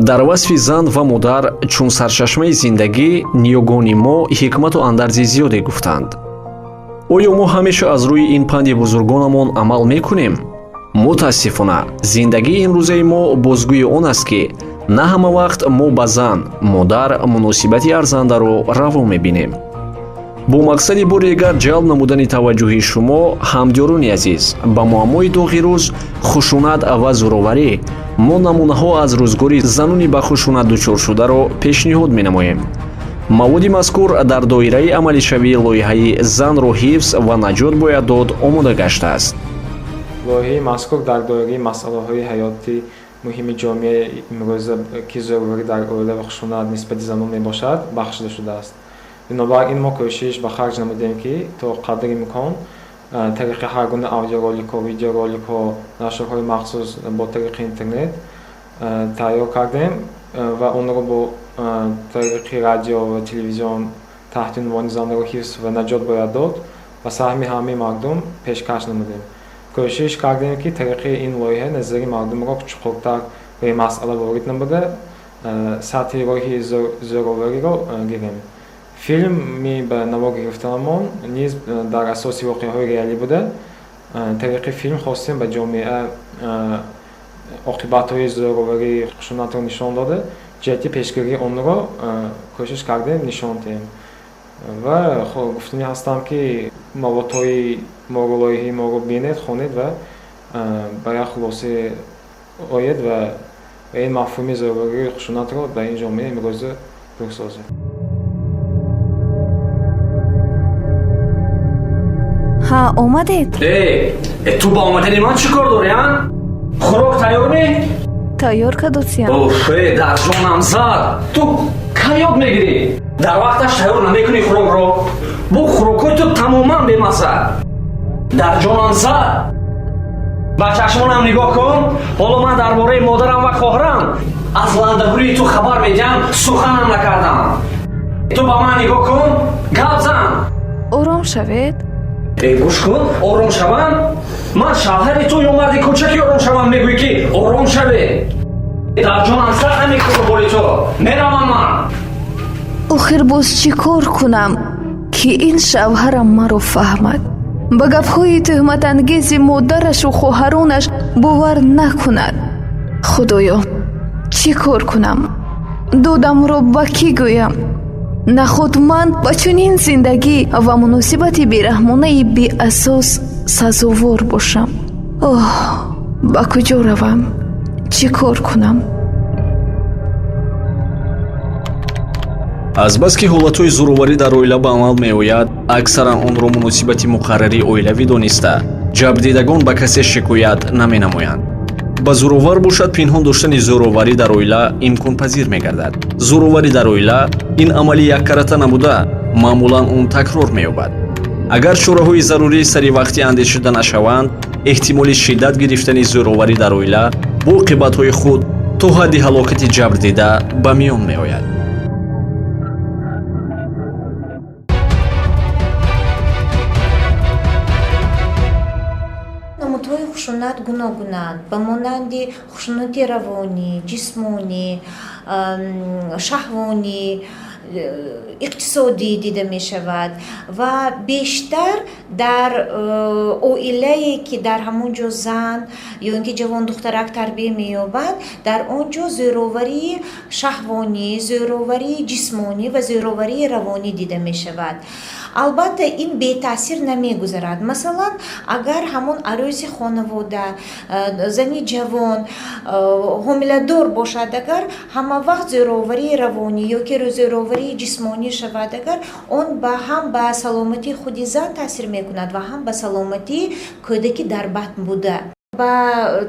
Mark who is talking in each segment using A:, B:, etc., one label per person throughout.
A: Дар васфи зан ва модар чун сарчашмаи зиндагӣ ниёгони мо ҳикмату андарзи зиёде гуфтанд. Оё мо ҳамеша аз рӯи ин панди бузургонамон амал мекунем? Мутаассифона, зиндагии имрӯзаи мо бозгӯи он аст, ки на ҳама вақт мо ба зан, модар муносибати арзандаро раво мебинем. Бо мақсади бори дигар ҷалб намудани таваҷҷӯҳи шумо, ҳамдиёрони азиз, ба муаммои доғи рӯз, хушунат ва зӯроварӣ, мо намунаҳо аз рӯзгори занони ба хушунат дучоршударо пешниҳод менамоем. Маводи мазкур дар доираи амалишавии лоиҳаи «Занро ҳифз ва наҷот бояд дод» омода гаштааст.
B: Лоиҳаи мазкур дар доираи масъалаҳои ҳаёти муҳими ҷомеаи имрӯза, ки зӯроварӣ дар оила ва хушунат нисбати занон мебошад, бахшида шудааст. Бинобар ин мо кӯшиш ба харҷ намудем, ки то қадри имкон тариқи ҳар гуна аудиороликҳо, видеороликҳо, нашрҳои махсус бо тариқи интернет тайёр кардем ва онро бо тариқи радио ва телевизион таҳти унвони «Занро ҳифз ва наҷот бояд дод» ба саҳми ҳамаи мардум пешкаш намудем. Кӯшиш кардем, ки тариқи ин лоиҳа назари мардумро чуқуртар ба ин масъала ворид намуда, сатҳи роҳи зӯровариро гирем. Филми ба навор гирифтаамон низ дар асоси воқеаҳои реалӣ буда, тариқи филм хостем ба ҷомеа оқибатҳои зӯроварии хушунатро нишон дода, ҷиҳати пешгирии онро кӯшиш кардем нишон диҳем. Ва гуфтанӣ ҳастам, ки маводҳои моро, лоиҳаи моро бинед, хонед ва ба як хулосе оед ва ин мафҳуми зӯроварии хушунатро дар ин ҷомеа имрӯза дур созед.
C: Ҳа, омадед?
A: Э, ту ба омадани ман чӣ кор дорӣ, а? Хӯрок тайёр ме?
C: Тайёр кадосиям.
A: Оф, э, дар ҷонам зад! Ту кай ёд мегирӣ? Дар вақташ тайёр намекунӣ хӯрокро. Бо хӯрокҳои ту тамоман бемазза. Дар ҷонам зад! Ба чашмонам нигоҳ кун. Ҳоло ман дар бораи модарам ва хоҳарам аз ландагурии ту хабар медиҳам, суханам накардам. Ту ба ман нигоҳ кун, гап зан.
C: Ором шавед.
A: Э, гӯш кун, ором шавам? Ман шавҳари ту ё марди кӯчаки ором шавам мегӯӣ, ки ором шаве? Дар ҷонам зад ҳамин корубори ту. Меравам ман.
C: Охир боз чӣ кор кунам, ки ин шавҳарам маро фаҳмад, ба гапҳои тӯҳматангези модарашу хоҳаронаш бовар накунад? Худоё, чӣ кор кунам? Додамро ба кӣ гӯям? Наход ман ба чунин зиндагӣ ва муносибати бераҳмонаи беасос сазовор бошам? Оҳ, ба куҷо равам? Чӣ кор кунам?
A: Азбаски ҳолатҳои зӯроварӣ дар оила ба амал меояд, аксаран онро муносибати муқаррарии оилавӣ дониста, ҷабрдидагон ба касе шикоят наменамоянд. Ба зӯровар бошад, пинҳон доштани зӯроварӣ дар оила имконпазир мегардад. Зӯроварӣ дар оила ин амали яккарата набуда, маъмулан он такрор меёбад. Агар чораҳои зарурӣ саривақтӣ андешида нашаванд, эҳтимоли шиддат гирифтани зӯроварӣ дар оила бо оқибатҳои худ то ҳадди ҳалокати ҷабрдида ба миён меояд.
D: Намудҳои хушунат гуногунанд, ба монанди хушунати равонӣ, ҷисмонӣ, шаҳвонӣ, иқтисодӣ дида мешавад ва бештар дар оилае, ки дар ҳамон ҷо зан ё ин ки ҷавондухтарак тарбия меёбад, дар он ҷо зӯроварии шаҳвонӣ, зӯроварии ҷисмонӣ ва зӯроварии равонӣ дида мешавад. Албатта, ин бетаъсир намегузарад. Масалан, агар ҳамон арӯси хонавода, зани ҷавон ҳомиладор бошад, агар ҳама вақт зӯроварии равонӣ ё ки зӯроварии ҷисмонӣ шавад, агар он ба ҳам ба саломатии худи зан таъсир мекунад ва ҳам ба саломатии кӯдаки дар батн буда. Ба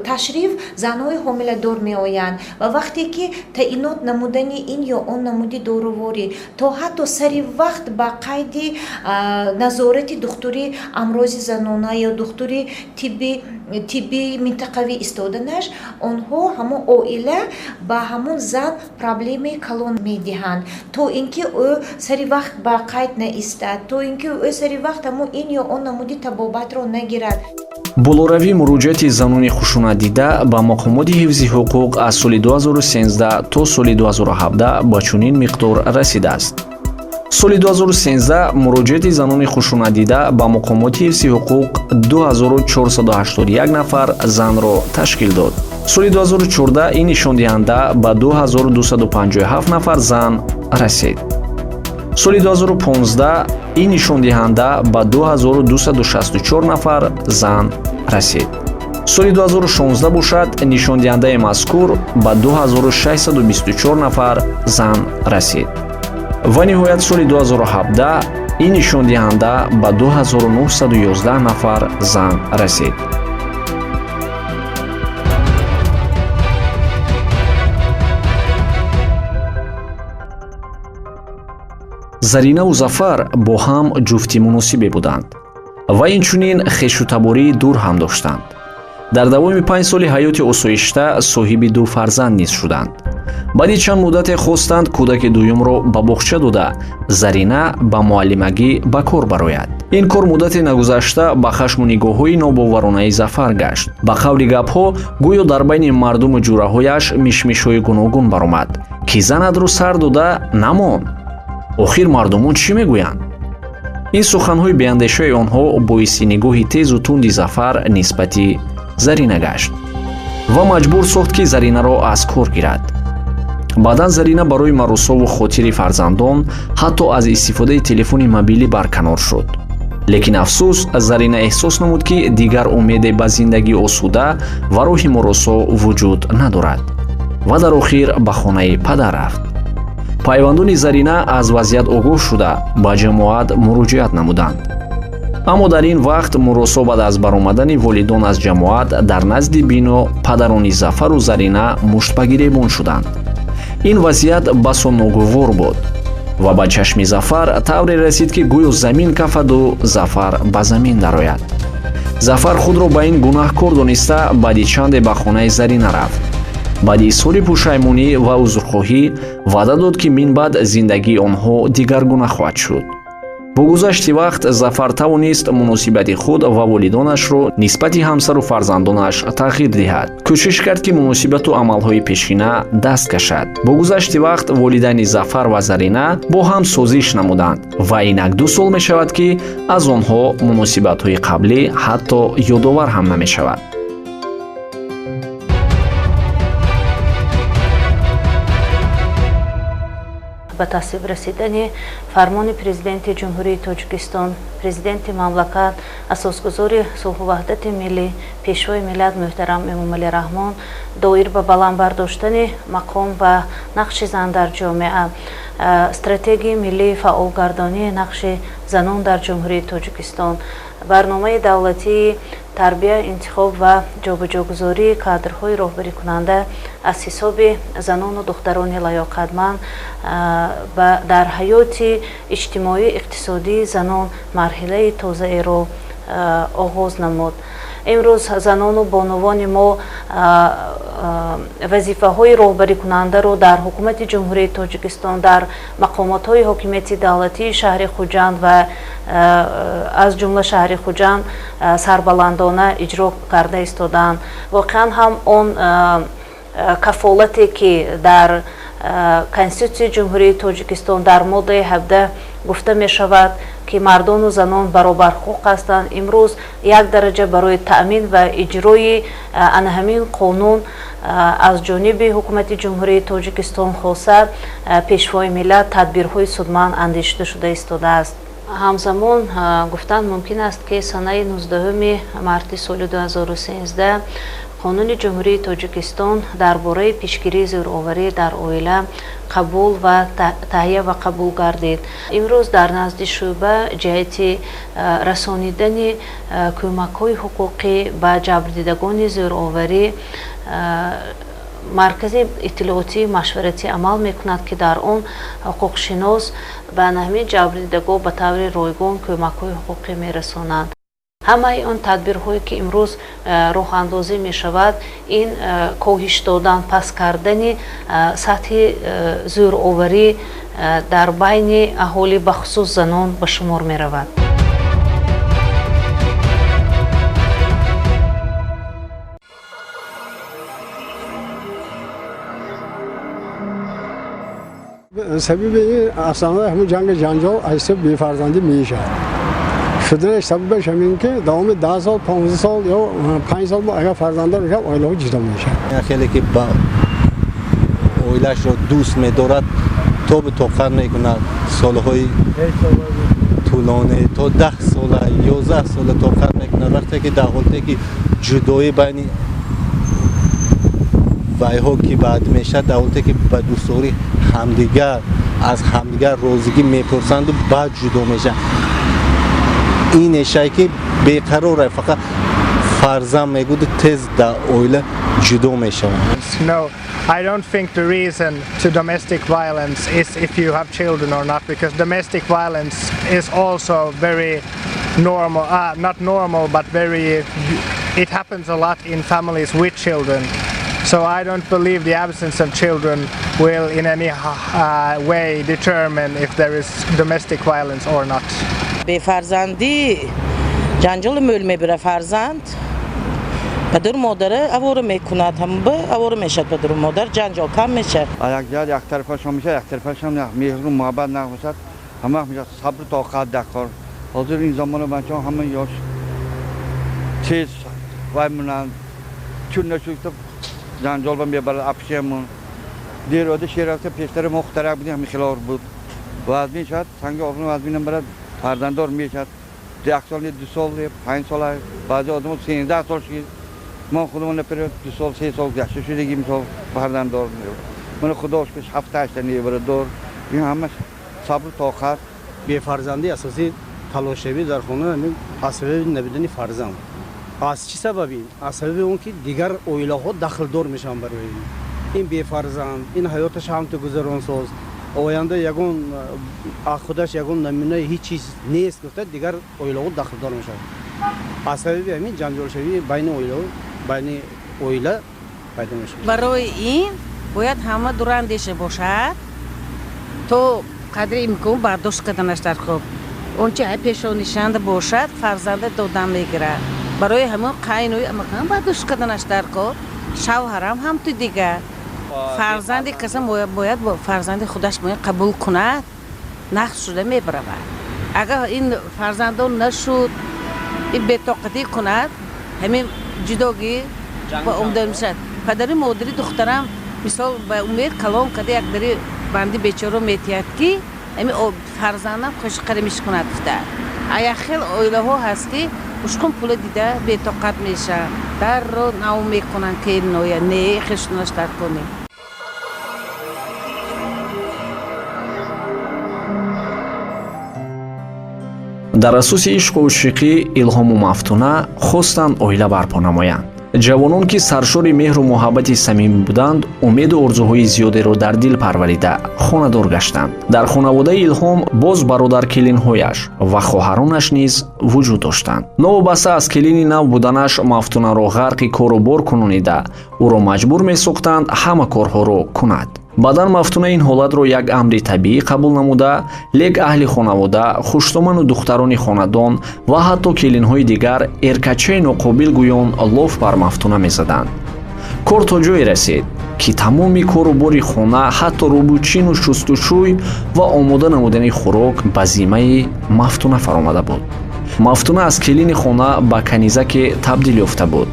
D: ташриф занҳои ҳомиладор меоянд ва вақте ки таъинот намудани ин ё он намуди доруворӣ то ҳатто сари вақт ба қайди назорати духтури амрози занона ё духтури тибби минтақавӣ истоданаш, онҳо ҳамон оила ба ҳамон зан проблемаи калон медиҳанд, то ин ки ӯ сари вақт ба қайд наистад, то ин ки ӯ сари вақт ҳамон ин ё он намуди табобатро нагирад.
A: Болоравии муроҷиати занони хушунатдида ба мақомоти ҳифзи ҳуқуқ аз соли 2013 то соли 2017 ба чунин миқдор расидааст. Соли 2013 муроҷиати занони хушунатдида ба мақомоти ҳифзи ҳуқуқ 2481 нафар занро ташкил дод. Соли 2014 ин нишондиҳанда ба 2257 нафар зан расид. Соли 2015 ин нишондиҳанда ба 2264 нафар зан расид. Соли 2016 бошад, нишондиҳандаи мазкур ба 2624 нафар зан расид. Ва ниҳоят соли 2017 ин нишондиҳанда ба 2911 нафар зан расид. Заринаву Зафар бо ҳам ҷуфти муносибе буданд ва инчунин хешутабории дур ҳам доштанд. Дар давоми 5 соли ҳаёти осоишта соҳиби ду фарзанд низ шуданд. Баъди чанд муддате хостанд кӯдаки дуюмро ба боғча дода, Зарина ба муаллимагӣ ба кор барояд. Ин кор муддате нагузашта ба хашму нигоҳҳои нобоваронаи Зафар гашт. Ба қавли гапҳо, гӯё дар байни мардуму ҷураҳояш мишмишҳои гуногун баромад, ки занатро сар дода намон. Охир мардумон чӣ мегӯянд? Ин суханҳои беандешаи онҳо боиси нигоҳи тезу тунди Зафар нисбати Зарина гашт ва маҷбур сохт, ки Заринаро аз кор гирад. Баъдан Зарина барои марусову хотири фарзандон ҳатто аз истифодаи телефони мобилӣ барканор шуд. Лекин афсӯс, Зарина эҳсос намуд, ки дигар умеде ба зиндагии осуда ва роҳи муросо вуҷуд надорад ва дар охир ба хонаи падар рафт. Пайвандони Зарина аз вазъият огоҳ шуда ба ҷамоат муроҷиат намуданд. Аммо дар ин вақт муросо баъд аз баромадани волидон аз ҷамоат дар назди бино падарони Зафару Зарина муштбагиребон шуданд. Ин вазъият басо ногувор буд ва ба чашми Зафар тавре расид, ки гӯё замин кафаду Зафар ба замин дарояд. Зафар худро ба ин гунаҳкор дониста баъди чанде ба хонаи Зарина рафт. Баъди изҳори пушаймонӣ ва узрхоҳӣ ваъда дод, ки минбаъд зиндагии онҳо дигаргуна хоҳад шуд. Бо гузашти вақт Зафар тавонист муносибати худ ва волидонашро нисбати ҳамсару фарзандонаш тағйир диҳад. Кӯшиш кард, ки муносибату амалҳои пешина даст кашад. Бо гузашти вақт волидайни Зафар ва Зарина бо ҳам созиш намуданд ва инак 2 сол мешавад, ки аз онҳо муносибатҳои қаблӣ ҳатто ёдовар ҳам намешавад.
E: Ба тасвиб расидани фармони Президенти Ҷумҳурии Тоҷикистон, Президенти мамлакат, асосгузори сулҳу ваҳдати миллӣ, Пешвои миллат муҳтарам Эмомалӣ Раҳмон доир ба баланд бардоштани мақом ва нақши зан дар ҷомеа, стратегияи миллии фаъолгардонии нақши занон дар Ҷумҳурии Тоҷикистон, барномаи давлатии тарбия, интихоб ва ҷобаҷогузории кадрҳои роҳбарикунанда аз ҳисоби занону духтарони лаёқатманд дар ҳаёти иҷтимоию иқтисодии занон марҳилаи тозаеро оғоз намуд. Имрӯз занону бонувони мо вазифаҳои роҳбарикунандаро дар ҳукумати Ҷумҳурии Тоҷикистон, дар мақомотҳои ҳокимияти давлатии шаҳри Хуҷанд ва аз ҷумла шаҳри Хуҷанд сарбаландона иҷро карда истодаанд. Воқеан ҳам он кафолате, ки дар Конститутсияи Ҷумҳурии Тоҷикистон дар моддаи 17 гуфта мешавад, ки мардону занон баробарҳуқуқ ҳастанд, имрӯз як дараҷа барои таъмин ва иҷрои ана ҳамин қонун аз ҷониби ҳукумати Ҷумҳурии Тоҷикистон, хоса Пешвои миллат, тадбирҳои судманд андешида шуда истодааст. Ҳамзамон гуфтан мумкин аст, ки санаи 19 марти соли 2013 Қонуни Ҷумҳурии Тоҷикистон дар бораи пешгирии зӯроварӣ дар оила қабул ва таҳия ва қабул гардид. Имрӯз дар назди шӯъба ҷиҳати расонидани кӯмакҳои ҳуқуқӣ ба ҷабрдидагони зӯроварӣ маркази иттилоотии машваратӣ амал мекунад, ки дар он ҳуқуқшинос ба ҳамин ҷабрдидагон ба таври ройгон кӯмакҳои ҳуқуқӣ мерасонанд. Ҳамаи он тадбирҳое, ки имрӯз роҳандозӣ мешавад, ин коҳиш додан, паст кардани сатҳи зӯроварӣ дар байни аҳолӣ, бахусус занон, ба шумор меравад.
F: Сабаби ин аслан ҳамун ҷанги ҷанҷол аз ҳисоби бефарзандӣ мешавад. Шуданаш сабабаш ҳамин ки давоми 10 сол, 15 сол ё 5 сол агар фарзанддор мешавад, оилаҳо ҷудо мешавад.
G: Хеле ки ба оилаашро дӯст медорад, тобу тоқат мекунад солҳои тӯлонӣ, то 10 сола, 11 сола тоқат мекунад. Вақте ки дар ҳолате ки ҷудоӣ байни вайҳо ки баъд мешавад, дар ҳолате ки ба дӯстдорӣ ҳамдигар аз ҳамдигар розигӣ мепурсанду баъд ҷудо мешаванд. Ин эшае ки беқарора, фақат фарзанд мегӯду тез дар оила ҷудо мешаванд.
H: No, I don't think the reason to domestic violence is if you have children or not, because domestic violence is also very normal, not normal, but very, it happens a lot in families with children. So I don't believe the absence of children will in any way determine if there is domestic violence or not.
I: Бефарзандӣ ҷанҷоли мӯл мебира. Фарзанд падару модаре авора мекунад, ҳама авора мешавад, падару модар ҷанҷол кам мешавад.
J: Як ҷиҳат як тарафашон мешавад, як тарафашон меҳру муҳаббат набошад, ҳама мешавад. Сабру тоқат дар кор. Ҳозир ин замона бачаҳо ҳама ёш тез вай монанд, чун нашуд ҷанҷол ба мебарад апшемон. Дер ода шер рафта, пештара мо хутарак будем, ҳамин хилор буд. Вазмин шавад, санги оҳан вазминам барад, фарзанддор мешавад. 1 сол, 2 сол, 5 сол, баъзе одамо 13 сол шуд. Мо худамон например 2 сол, 3 сол гузашта шудагӣ, мисол фарзанддор. Мана худо шукр 7-8 неварадор. Ин ҳамаш сабру тоқат.
K: Бефарзандӣ асосӣ талошшавӣ дар хона аз сабаби набудани фарзанд. Аз чӣ сабаби? Аз сабаби он ки дигар оилаҳо дахлдор мешаванд барои ин бефарзанд, ин ҳаёташ ҳамту гузаронсоз, оянда ягон худаш ягон намунаи ҳеҷ чиз нест гуфта дигар оилаҳо дахлдор мешаванд. Аз сабаби ҳамин ҷанҷолшавӣ байни оилаҳо, байни оила пайдо мешавад.
L: Барои ин бояд ҳама дурандеша бошад, то қадри имкон бардошт карданаш дар хоб. Он чи пешонишанда бошад, фарзанда додан мегирад. Барои ҳамон қайнуи амакан бардошт карданаш дар кор, шавҳарам ҳам ту дигар. Фарзанди каса бояд фарзанди худаш бояд қабул кунад, нақш шуда мебаравад. Агар ин фарзандон нашуд, ин бетоқатӣ кунад, ҳамин ҷудогӣ ба умда мешавад. Падари модари духтарам мисол ба умед калон карда як дари банди бечоро метиҳад, ки ҳамин фарзандам хушқара мешкунад гуфта. А як хел оилаҳо ҳаст, ки ушқун пула дида бетоқат мешаванд, дарро нав мекунанд, ки ноя не хешунаш дар кунем.
A: Дар асоси ишқу ошиқӣ Илҳому Мафтуна хостанд оила барпо намоянд. Ҷавонон ки саршори меҳру муҳаббати самимӣ буданд, умеду орзуҳои зиёдеро дар дил парварида хонадор гаштанд. Дар хонаводаи Илҳом боз бародаркелинҳояш ва хоҳаронаш низ вуҷуд доштанд. Новобаста аз келини нав буданаш, Мафтунаро ғарқи кору бор кунонида, ӯро маҷбур месохтанд ҳама корҳоро кунад. Баъдан Мафтуна ин ҳолатро як амри табиӣ қабул намуда, лек аҳли хонавода, хуштоману духтарони хонадон ва ҳатто келинҳои дигар эркачаи ноқобил гӯён лоф бар Мафтуна мезаданд. Кор то ҷое расид, ки тамоми кору бори хона, ҳатто рӯбучину шустушӯй ва омода намудани хӯрок ба зиммаи Мафтуна фаромада буд. Мафтуна аз келини хона ба канизаке табдил ёфта буд,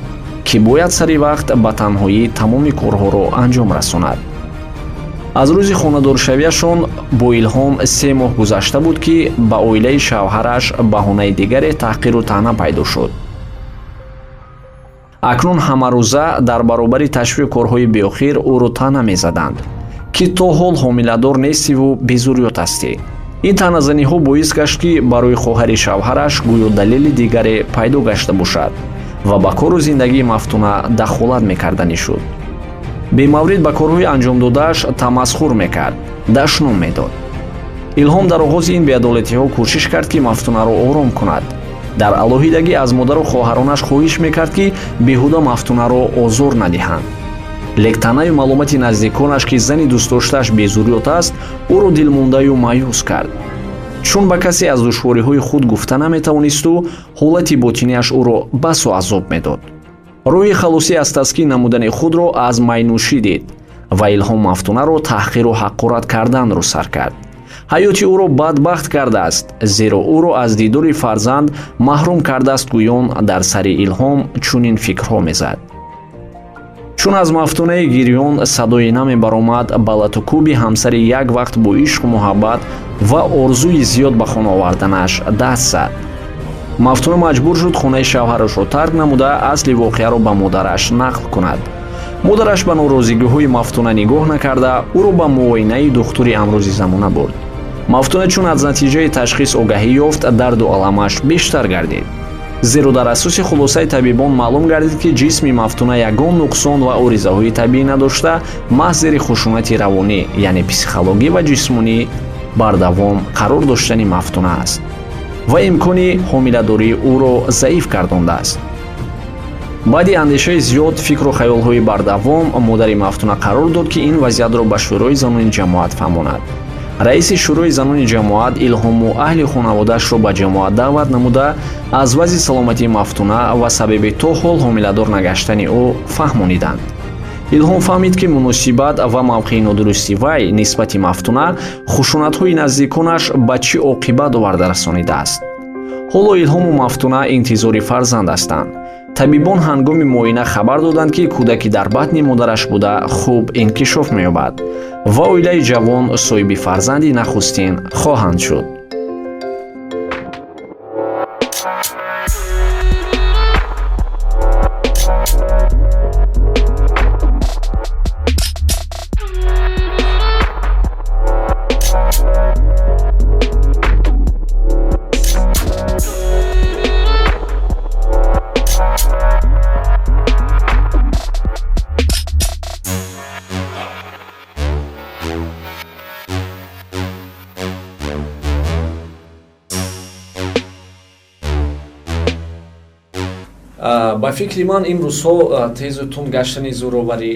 A: ки бояд сари вақт ба танҳоӣ тамоми корҳоро анҷом расонад. Аз рӯзи хонадоршавиашон бо Илҳом 3 моҳ гузашта буд, ки ба оилаи шавҳараш баҳонаи дигаре таҳқиру таъна пайдо шуд. Акнун ҳамарӯза дар баробари ташвиқи корҳои беохир ӯро таъна мезаданд, ки то ҳол ҳомиладор нестиву безурёт ҳастӣ. Ин таъназаниҳо боис гашт, ки барои хоҳари шавҳараш гӯё далели дигаре пайдо гашта бошад ва ба кору зиндагии Мафтуна дахолат мекарданӣ шуд. Бемаврид ба корҳои анҷомдодааш тамасхур мекард, дашном медод. Илҳом дар оғози ин беадолатиҳо кӯшиш кард, ки Мафтунаро ором кунад. Дар алоҳидагӣ аз модару хоҳаронаш хоҳиш мекард, ки беҳуда Мафтунаро озор надиҳанд. Лек таънаю маълумоти наздиконаш, ки зани дӯстдоштааш безурёт аст, ӯро дилмондаю маъюс кард. Чун ба касе аз душвориҳои худ гуфта наметавонисту ҳолати ботинияш ӯро басо азоб медод. Роҳи халосӣ аз таскин намудани худро аз майнӯшӣ дид. Ва Илҳом Мафтунаро таҳқиру ҳақорат карданро сар кард. Ҳаёти ӯро бадбахт кардааст, зеро ӯро аз дидори фарзанд маҳрум кардааст. Гӯён дар сари Илҳом чунин фикрҳо мезад. Чун аз Мафтунаи гирён садое намебаромад, ба латукӯби ҳамсари як вақт бо ишқу муҳаббат ва орзуи зиёд ба хона оварданаш даст зад. Мафтуна маҷбур шуд хонаи шавҳарашро тарк намуда, асли воқеаро ба модараш нақл кунад. Модараш ба норозигиҳои Мафтуна нигоҳ накарда, ӯро ба муоинаи духтури амрози замона бурд. Мафтуна чун аз натиҷаи ташхис огаҳӣ ёфт, дарду аламаш бештар гардид, зеро дар асоси хулосаи табибон маълум гардид, ки ҷисми Мафтуна ягон нуқсон ва оризаҳои табиӣ надошта, маҳз зери хушунати равонӣ, яъне психологӣ ва ҷисмонӣ бардавом қарор доштани Мафтуна аст ва имкони ҳомиладории ӯро заиф гардондааст. Баъди андешаи зиёд, фикру хаёлҳои бардавом, модари Мафтуна қарор дод, ки ин вазъиятро ба Шӯрои занони ҷамоат фаҳмонад. Раиси Шӯрои занони ҷамоат Илҳому аҳли хонаводаашро ба ҷамоат даъват намуда, аз вазъи саломатии Мафтуна ва сабаби то ҳол ҳомиладор нагаштани ӯ фаҳмониданд. Илҳом фаҳмид, ки муносибат ва мавқеи нодурусти вай нисбати Мафтуна, хушунатҳои наздиконаш ба чӣ оқибат оварда расонидааст. Ҳоло Илҳому Мафтуна интизори фарзанд ҳастанд. Табибон ҳангоми муоина хабар доданд, ки кӯдаки дар батни модараш буда хуб инкишоф меёбад ва оилаи ҷавон соҳиби фарзанди нахустин хоҳанд шуд. Ба фикри ман, имрӯзҳо тезу тунд гаштани зӯроварӣ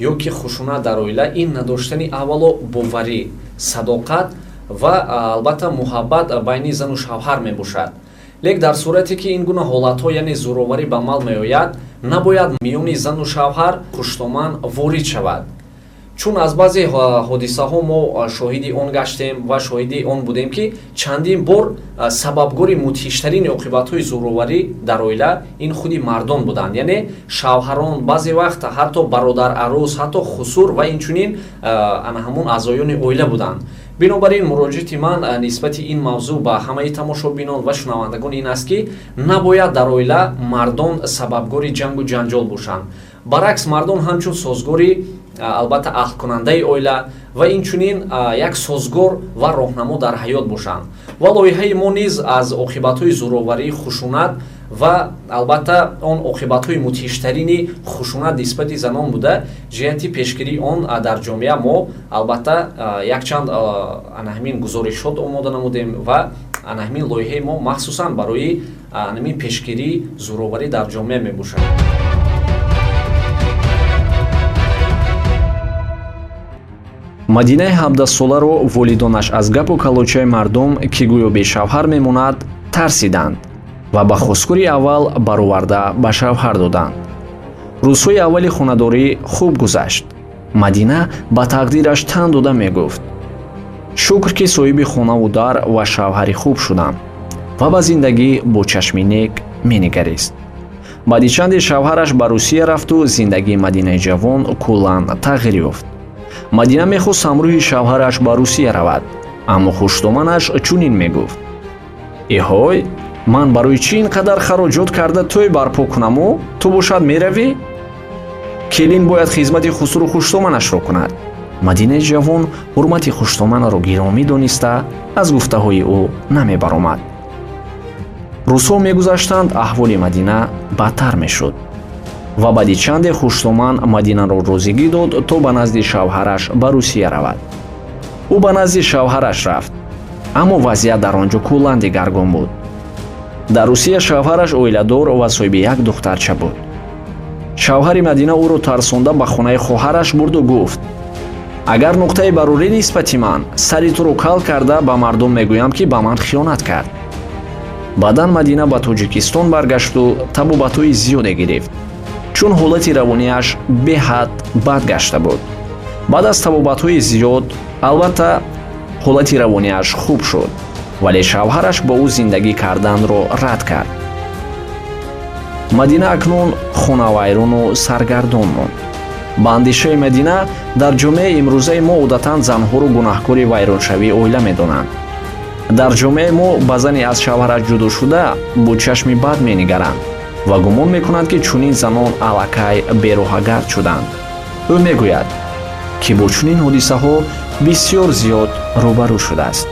A: ё ки хушунат дар оила ин надоштани аввало боварӣ, садоқат ва албатта муҳаббат байни зану шавҳар мебошад. Лек дар сурате ки ин гуна ҳолатҳо, яъне зӯроварӣ ба амал меояд, набояд миёни зану шавҳар хуштоман ворид шавад. Чун аз баъзе ҳодисаҳо мо шоҳиди он гаштем ва шоҳиди он будем, ки чандин бор сабабгори мудҳиштарини оқибатҳои зӯроварӣ дар оила ин худи мардон буданд, яъне шавҳарон, баъзе вақт ҳатто бародар арӯс, ҳатто хусур ва инчунин ана ҳамон аъзоёни оила буданд. Бинобар ин муроҷиати ман нисбати ин мавзӯъ ба ҳамаи тамошобинон ва шунавандагон ин аст, ки набояд дар оила мардон сабабгори ҷангу ҷанҷол бошанд. Баръакс, мардон ҳамчун созгори, албатта аҳлкунандаи оила ва инчунин як созгор ва роҳнамо дар ҳаёт бошанд. Ва лоиҳаи мо низ аз оқибатҳои зӯроварӣ, хушунат ва албатта он оқибатҳои мудҳиштарини хушунат нисбати занон буда, ҷиҳати пешгирии он дар ҷомеа мо албатта якчанд ана ҳамин гузоришот омода намудем ва ана ҳамин лоиҳаи мо махсусан барои ҳамин пешгирии зӯроварӣ дар ҷомеа мебошад. Мадинаи 17-соларо волидонаш аз гапу калочаи мардум, ки гӯё бешавҳар мемонад, тарсиданд ва ба хосгори аввал бароварда ба шавҳар доданд. Рӯзҳои аввали хонадорӣ хуб гузашт. Мадина ба тақдираш тан дода мегуфт: шукр, ки соҳиби хонаву дар ва шавҳари хуб шудам, ва ба зиндагӣ бо чашми нек менигарист. Баъди чанде шавҳараш ба Русия рафту зиндагии Мадинаи ҷавон куллан тағйир ёфт. Мадина мехост ҳамроҳи шавҳараш ба Русия равад, аммо хуштоманаш чунин мегуфт: эҳой, ман барои чӣ ин қадар хароҷот карда тӯй барпо кунаму ту бошад меравӣ? Келин бояд хизмати хусуру хуштоманашро кунад. Мадинаи ҷавон ҳурмати хуштоманро гиромӣ дониста, аз гуфтаҳои ӯ намебаромад. Рӯзҳо мегузаштанд, аҳволи Мадина бадтар мешуд ва баъди чанде хуштоман Мадинаро розигӣ дод, то ба назди шавҳараш ба Русия равад. Ӯ ба назди шавҳараш рафт, аммо вазъият дар он ҷо куллан дигаргун буд. Дар Русия шавҳараш оиладор ва соҳиби як духтарча буд. Шавҳари Мадина ӯро тарсонда ба хонаи хоҳараш бурду гуфт: агар нуқтаи барорӣ нисбати ман, сари туро кал карда ба мардум мегӯям, ки ба ман хиёнат кард. Баъдан Мадина ба Тоҷикистон баргашту табобатҳои зиёде гирифт, чун ҳолати равонияш беҳад бад гашта буд. Баъд аз табобатҳои зиёд, албатта, ҳолати равонияш хуб шуд, вале шавҳараш бо ӯ зиндагӣ карданро рад кард. Мадина акнун хонавайрону саргардон монд. Ба андешаи Мадина, дар ҷомеаи имрӯзаи мо одатан занҳоро гунаҳкори вайроншавии оила медонанд. Дар ҷомеаи мо ба зани аз шавҳараш ҷудошуда бо чашми бад менигаранд ва гумон мекунанд, ки чунин занон аллакай бероҳагард шуданд. Ӯ мегӯяд, ки бо чунин ҳодисаҳо бисёр зиёд рӯбарӯ шудааст.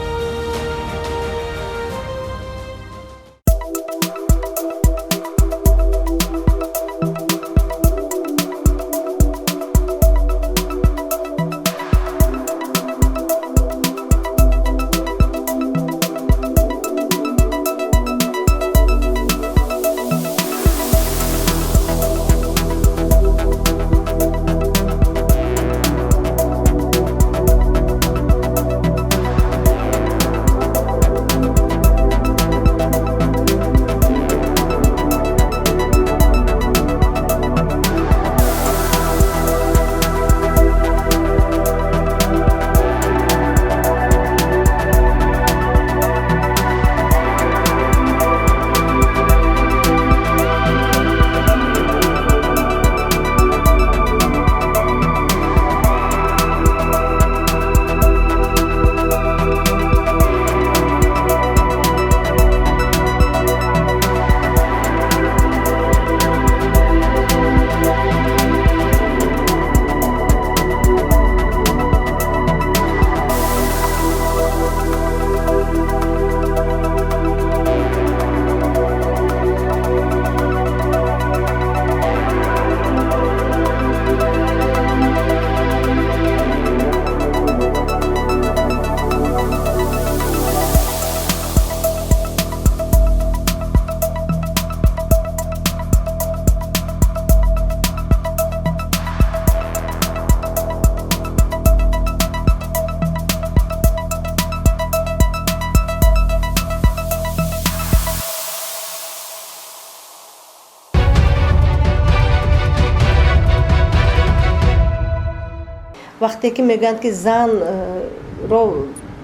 M: Вақте ки мегӯянд, ки занро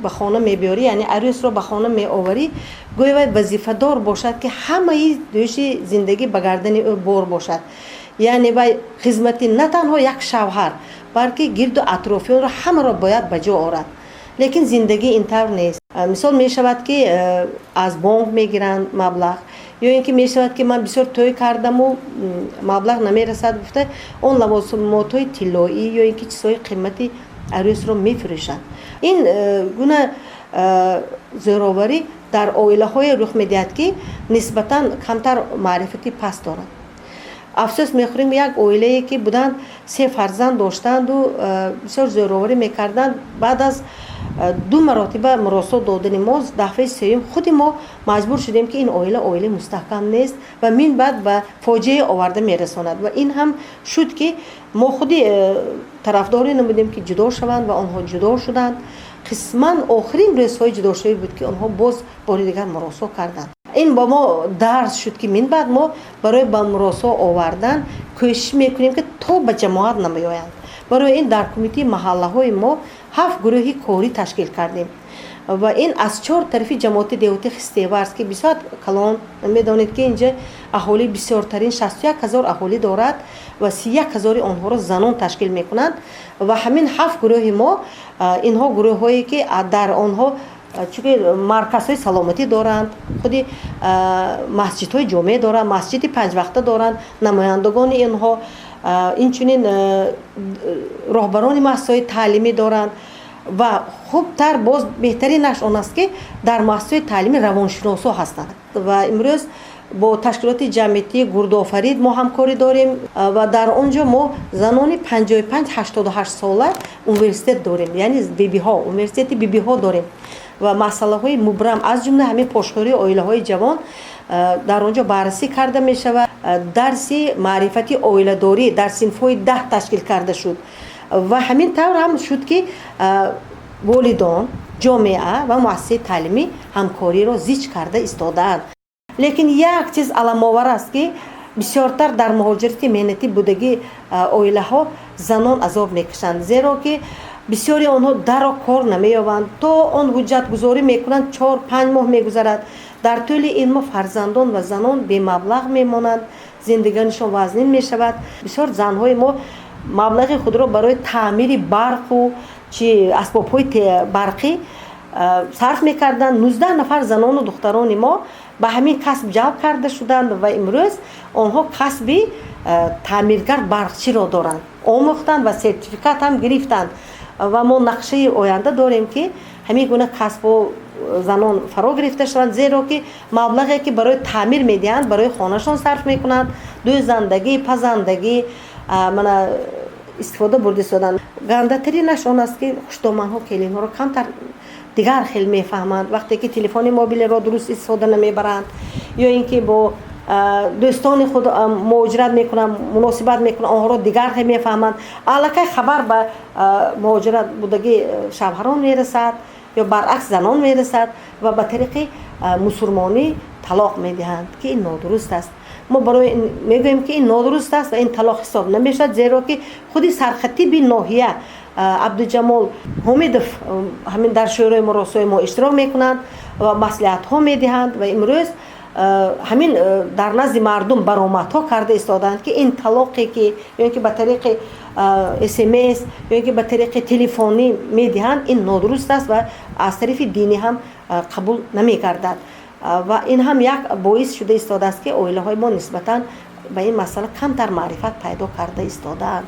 M: ба хона мебиёрӣ, яъне арӯсро ба хона меоварӣ, гӯё вай вазифадор бошад, ки ҳамаи дӯши зиндагӣ ба гардани ӯ бор бошад, яъне вай хизмати на танҳо як шавҳар, балки гирду атрофиёнро ҳамаро бояд ба ҷо орад. Лекин зиндагӣ ин тавр нест. Мисол, мешавад, ки аз бонк мегиранд маблағ, ё ин ки мешавад, ки ман бисёр тӯй кардаму маблағ намерасад гуфта, он лавозимотҳои тиллоӣ ё ин ки чизҳои қимати арӯсро мефурӯшанд. Ин гуна зӯроварӣ дар оилаҳое рух медиҳад, ки нисбатан камтар маърифати паст доранд. Афсӯс мехӯрем, як оилае ки буданд, се фарзанд доштанду бисёр зӯроварӣ мекарданд. Баъд аз ду маротиба муросо додани мо, дафъаи сеюм худи мо маҷбур шудем, ки ин оила оилаи мустаҳкам нест ва мин баъд ба фоҷиае оварда мерасонад. Ва ин ҳам шуд, ки мо худи тарафдорӣ намудем, ки ҷудо шаванд, ва онҳо ҷудо шуданд. Қисман охирин рӯзҳои ҷудошавӣ буд, ки онҳо боз бори дигар муросо карданд. Ин ба мо дарс шуд, ки мин баъд мо барои ба муросо овардан кӯшиш мекунем, ки то ба ҷамоат намеоянд. Барои ин дар кумитаи маҳаллаҳои мо ҳафт гурӯҳи корӣ ташкил кардем ва ин аз чор тарафи ҷамоати деҳоти Хистеварз, ки бисёр калон, медонед, ки инҷа аҳолӣ бисёртарин, 61 000 аҳолӣ дорад ва 31 000-и онҳоро занон ташкил мекунанд. Ва ҳамин ҳафт гурӯҳи мо, инҳо гурӯҳҳое, ки дар онҳо чунки марказҳои саломатӣ доранд, худи масҷидҳои ҷомеъ доранд, масҷиди панҷвақта доранд, намояндагони инҳо, инчунин роҳбарони муассисаҳои таълимӣ доранд. Ва хубтар, боз беҳтаринаш он аст, ки дар муассисаҳои таълимӣ равоншиносҳо ҳастанд. Ва имрӯз бо ташкилоти ҷамъиятии Гурдофарид мо ҳамкорӣ дорем ва дар он ҷо мо занони 55-88 сола университет дорем, яъне бибиҳо, университети бибиҳо дорем ва масъалаҳои мубрам, аз ҷумла ҳамин пошхӯрии оилаҳои ҷавон, дар он ҷо баррасӣ карда мешавад. Дарси маърифати оиладорӣ дар синфҳои 10 ташкил карда шуд ва ҳамин тавр ҳам шуд, ки волидон, ҷомеа ва муассисаи таълимӣ ҳамкориро зич карда истодаанд. Лекин як чиз аламовар аст, ки Бисёртар дар муҳоҷирати меҳнатӣ будагӣ оилаҳо занон азоб мекашанд, зеро ки бисёри онҳо дарро кор намеёбанд. То он ҳуҷҷатгузорӣ мекунанд, 4-5 моҳ мегузарад. Дар тӯли ин моҳ фарзандон ва занон бемаблағ мемонанд, зиндагонишон вазнин мешавад. Бисёр занҳои мо маблағи худро барои таъмири барқу чи асбобҳои барқӣ сарф мекарданд. 19 нафар занону духтарони мо ба ҳамин касб ҷалб карда шуданд ва имрӯз онҳо касби таъмиргар барқчиро доранд, омӯхтанд ва сертификат ҳам гирифтанд. Ва мо нақшаи оянда дорем, ки ҳамин гуна касбҳо занон фаро гирифта шаванд, зеро ки маблағе ки барои таъмир медиҳанд, барои хонашон сарф мекунанд, дӯзандагӣ, пазандагӣ мана истифода бурда истоданд. Гандатаринаш он аст, ки хушдоманҳо келинҳоро камтар дигар хел мефаҳманд. Вақте ки телефони мобилиро дуруст истифода намебаранд ё ин ки бо дӯстони худ муҳоҷират мекунанд, муносибат мекунанд, онҳоро дигар хел мефаҳманд. Аллакай хабар ба муҳоҷират будагӣ шавҳарон мерасад ё баръакс занон мерасад ва ба тариқи мусурмонӣ талоқ медиҳанд, ки ин нодуруст аст. Мо барои мегӯем, ки ин нодуруст аст ва ин талоқ ҳисоб намешавад, зеро ки худи сархатиби ноҳия Абдуҷамол Ҳомидов ҳамин дар шӯрои муросои мо иштирок мекунанд ва маслиҳатҳо медиҳанд ва имрӯз ҳамин дар назди мардум баромадҳо карда истодаанд, ки ин талоқе ки ё ин ки ба тариқи смс ё ин ки ба тариқи телефонӣ медиҳанд, ин нодуруст аст ва аз тарафи динӣ ҳам қабул намегардад. Ва ин ҳам як боис шуда истодааст, ки оилаҳои мо нисбатан ба ин масъала камтар маърифат пайдо карда истодаанд.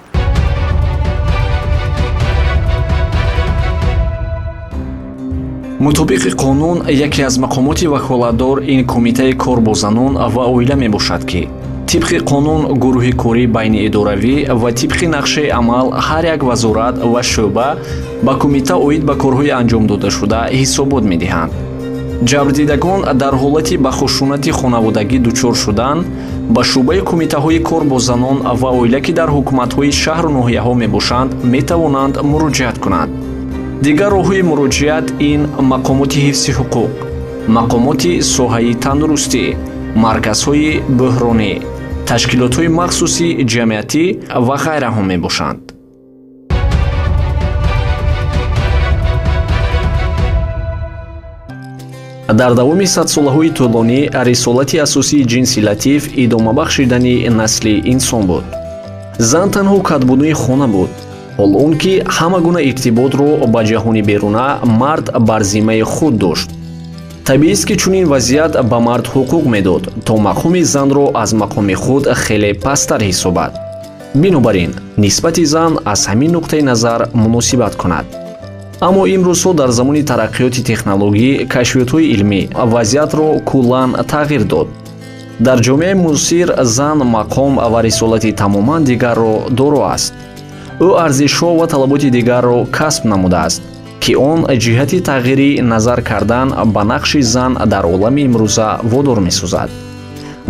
A: Мутобиқи қонун, яке аз мақомоти ваколатдор ин Кумитаи кор бо занон ва оила мебошад, ки тибқи қонун гурӯҳи корӣ байниидоравӣ ва тибқи нақшаи амал ҳар як вазорат ва шӯъба ба кумита оид ба корҳои анҷомдодашуда ҳисобот медиҳанд. Ҷабрдидагон дар ҳолати ба хушунати хонаводагӣ дучор шудан ба шӯъбаи кумитаҳои кор бо занон ва оила, ки дар ҳукуматҳои шаҳру ноҳияҳо мебошанд, метавонанд муроҷиат кунанд. Дигар роҳҳои муроҷиат ин мақомоти ҳифзи ҳуқуқ, мақомоти соҳаи тандурустӣ, марказҳои бӯҳронӣ, ташкилотҳои махсуси ҷамъиятӣ ва ғайраҳо мебошанд. Дар давоми садсолаҳои тӯлонӣ рисолати асосии ҷинси латиф идома бахшидани насли инсон буд. Зан танҳо кадбунӯи хона буд, ҳол он ки ҳама гуна иртиботро ба ҷаҳони беруна мард бар зиммаи худ дошт. Табиист, ки чунин вазъият ба мард ҳуқуқ медод, то мақоми занро аз мақоми худ хеле пасттар ҳисобад. Бинобар ин нисбати зан аз ҳамин нуқтаи назар муносибат кунад. Аммо имрӯзҳо дар замони тараққиёти технологӣ, кашфиётҳои илмӣ вазъиятро куллан тағйир дод. Дар ҷомеаи муосир зан мақом ва рисолати тамоман дигарро доро аст. Ӯ арзишҳо ва талаботи дигарро касб намудааст, ки он ҷиҳати тағйири назар кардан ба нақши зан дар олами имрӯза водор месозад.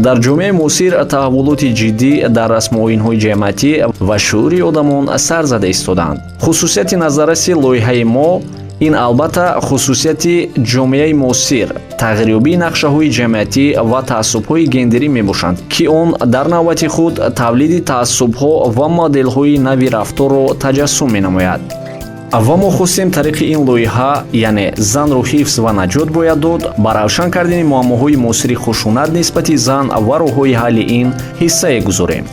A: Дар ҷомеаи муосир таҳаввулоти ҷиддӣ дар расмуоинҳои ҷамъиятӣ ва шуури одамон сар зада истодаанд. Хусусияти назарраси лоиҳаи мо ин албатта хусусияти ҷомеаи муосир, тағйирёбии нақшаҳои ҷамъиятӣ ва таассубҳои гендерӣ мебошанд, ки он дар навбати худ тавлиди таассубҳо ва моделҳои нави рафторро таҷассум менамояд. Ва мо хостем тариқи ин лоиҳа, яъне занро ҳифз ва наҷот бояд дод, ба равшан кардани муаммоҳои муосири хушунат нисбати зан ва роҳҳои ҳалли ин ҳиссае гузорем.